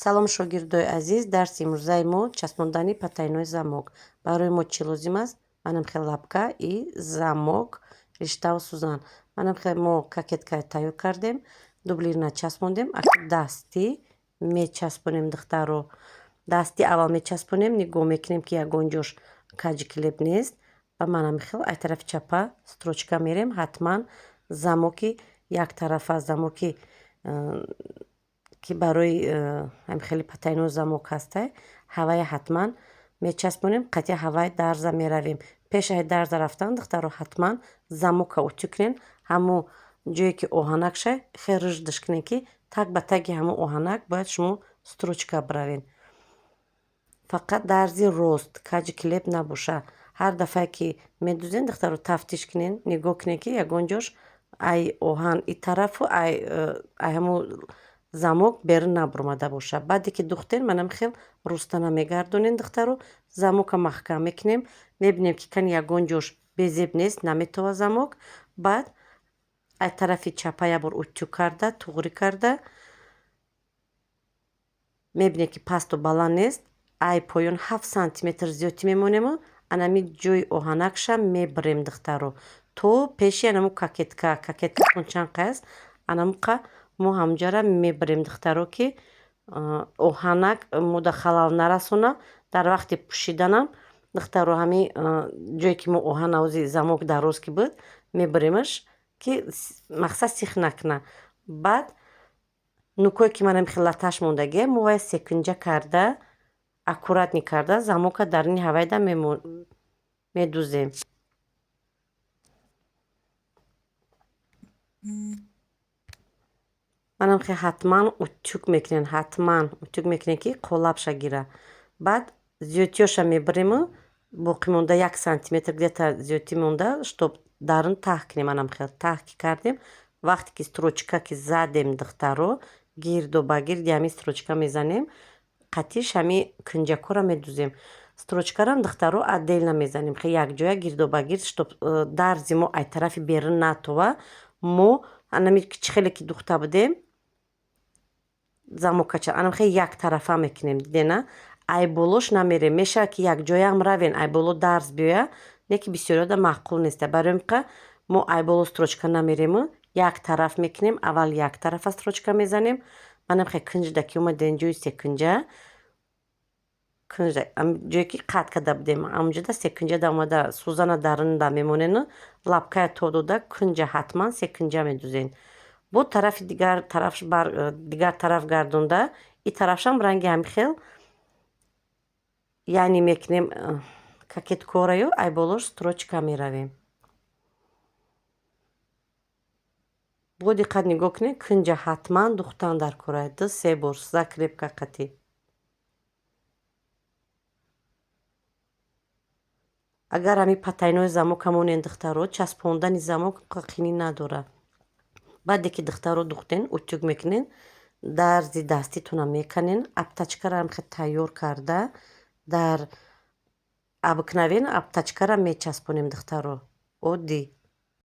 Салом, шогирдои азиз! Дарси имрӯзаи мо часпондани потайной замок. Барои мо чӣ лозим аст? Манам хел лапка и замок, риштаву сӯзан. Манам хел мо кокетка тайёр кардем, дублирна часпондем. Акнун дастӣ мечаспонем, духтаро. Дастӣ аввал мечаспонем, нигоҳ мекунем, ки ягон ҷош каҷи клеп нест, ва манам хел ай тарафи чапа строчка мерем. Ҳатман замоки яктарафа, замоки ки барои ҳами хеле потайной замок ҳастай, ҳавая ҳатман мечаспонем. Қатъи ҳавай дарза меравем. Пеш ай дарза рафтан, духтаро, ҳатман замока утюг кунен. Ҳамун ҷое ки оҳанакша, хел рыждаш кунен, ки так ба таги ҳамун оҳанак бояд шумо строчка биравен. Фақат дарзи рост, каҷи клеп набоша. Ҳар дафъае ки медузен, духтаро, тафтиш кунен, нигоҳ кунен, ки ягон ҷош ай оҳан и тарафу ай ҳамун замок берун набуромада бошад. Баъде ки духтен, манам хел рустана мегардонем, духтаро, замока маҳкам мекунем, мебинем, ки кани ягон ҷош безеб нест, наметова замок. Баъд ай тарафи чапа як бор утюг карда, туғрӣ карда мебинем, ки пасту баланд нест. Ай поён 7 сантиметр зиёдтӣ мемонему анами ҷои оҳанакша мебирем, духтаро, то пеши анаму кокетка. Кокеткатон чанд қа аст, анамуқа мо ҳамҷара мебирем, духтаро, ки оҳанак мода халал нарасона дар вақти пӯшиданам. Духтаро, ҳами ҷое ки мо оҳан авзи замок дароз ки буд, мебиремаш, ки мақсад сих накуна. Баъд нукое ки манами хел латаш мондагия, мо вая секунҷа карда, аккуратный карда, замока даруни ҳавайда медузем. Манам хел ҳатман утюг мекунем, ҳатман утюг мекунем, ки қолабша гира. Баъд зиёдтиёша мебирему боқӣ монда 1 сантиметр где-то зиёдтӣ монда, чтоб дарун таҳ кунем. Анам хел таҳ ки кардем, вақте ки строчка ки задем, духтаро, гирду ба гирди ҳамин строчка мезанем, қатиш ҳами кунҷакҳоро медузем. Строчкарам, духтаро, отдельно мезанем, хел якҷоя гирду ба гирд, чтоб дарзи мо ай тарафи берун натова. Мо анами чӣ хеле ки духта будем замокача, анам хел яктарафа мекунем, дидена, ай болош намерем. Мешавад, ки якҷояам равен, ай боло дарз биёя, не ки бисёриёда маъқул неста. Барои ҳамин мо ай боло строчка намерему, як тараф мекунем. Аввал як тарафа строчка мезанем. Манам хел кунҷда ки омадем, ҷои секунҷа, кунҷда, ҷое ки қатъ карда будем, ҳамунҷода секунҷада омада, сӯзана дарунда мемонену лапкая то дода, кунҷа ҳатман секунҷа медузен. Бо тарафи дигар тараф, дигар тараф гардонда, и тарафшам ранги ҳамин хел, яъне мекунем кокеткораю ай болош строчка меравем. Бо диққат нигоҳ кунед, кунҷа ҳатман духтан дар кора, ду се бор закрепка қатӣ. Агар ҳамин потайной замока монен, духтаро, часпондани замок қинӣ надорад. Баъде ки, духтаро, духтен, утюг мекунен, дарзи даститона меканен, обтачкара ҳам хел тайёр карда, дар обыкновен обтачкара мечаспонем, духтаро, оддӣ.